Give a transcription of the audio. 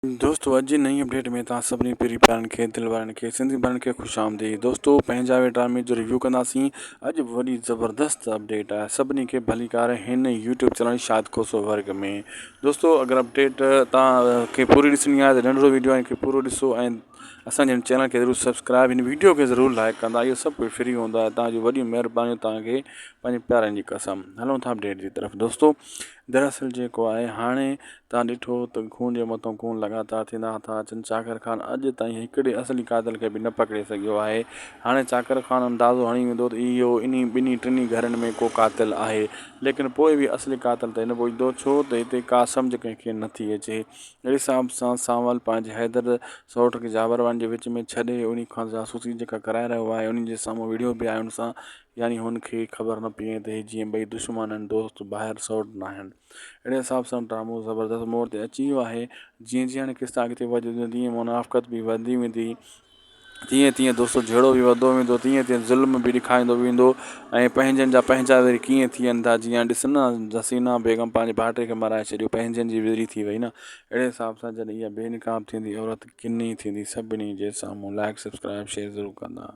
دوستو اڄ جي نئين اپڊيٽ ۾ توهان سڀني پرين پيارن کي دل وارن کي سنڌي ڀائرن کي خوش آمديد دوستو پنهنجا وي ڊرامي جو ريويو ڪنداسين اڄ وڏي زبردست اپڊيٽ آهي سڀني کي ڀليڪار هن يوٽيوب چينل شاد کوسو ورگ ۾ دوستو اگر اپڊيٽ توهان کي پوري ڏسڻي آهي ته ننڍڙو ويڊيو آهي کي پورو ڏسو ۽ اسان جي هن چينل کي ضرور سبسڪرائب هن ويڊيو کي ضرور لائڪ ڪندا اهو سڀ ڪجهه فري هوندو آهي توهان جون وڏيون مهربانيون توهان کي پنهنجي پيارن جي قسم هلون ٿا اپڊيٽ جي طرف دوستو دراصل جيڪو آهي هاڻي توهان ڏٺو ته خون جي مٿان خون لڳاتار ٿيندا ٿا اچن چاڪر خان اڄ تائين هڪڙي اصلي قاتل کي به نه پڪڙي سگهيو آهي هاڻي چاڪر خان اندازو هڻي ويندو ته اهو انهي ٻنهي ٽنهي گهرن ۾ ڪو قاتل آهي ليڪن پوء به اصلي قاتل ته نه پهچندو ڇو ته هتي ڪا سمجهه ڪنهن کي نه ٿي اچي اهڙي حساب سان سانول پنهنجي حيدر سئوٽ کي جابر وارن جي وچ ۾ ڇڏي انهي کان جاسوسي جيڪا ڪرائي رهيو آهي انهي جي سامهون وڙهيو به آهي ان سان يعني هن کي خبر نه پيئي ته هي جيئن ٻئي دشمن آهن دوست ڀائر سئوٽ ناهن. اهڙي حساب سان ڊرامو زبردست موڙ تي اچي ويو آهي. جيئن جيئن هاڻي قسط اڳتي وڌندي تيئن منافقت به وڌندي ويندي تيئن تيئن دوستو جهيڙو به وڌندو ويندو تيئن تيئن ظلم به ڏيکاريندو ويندو ۽ پنهنجن جا پنهنجا وري ڪيئن ٿين ٿا جيئن ڏس نه حسينا بيگم پنهنجي ڀائٽي کي مارائي ڇڏيو پنهنجن جي ويري ٿي وئي نه اهڙي حساب سان جڏهن اها بي نقاب ٿيندي عورت ڪني ٿيندي سڀني جي سامهون لائڪ سبسڪرائب شيئر ضرور ڪندا.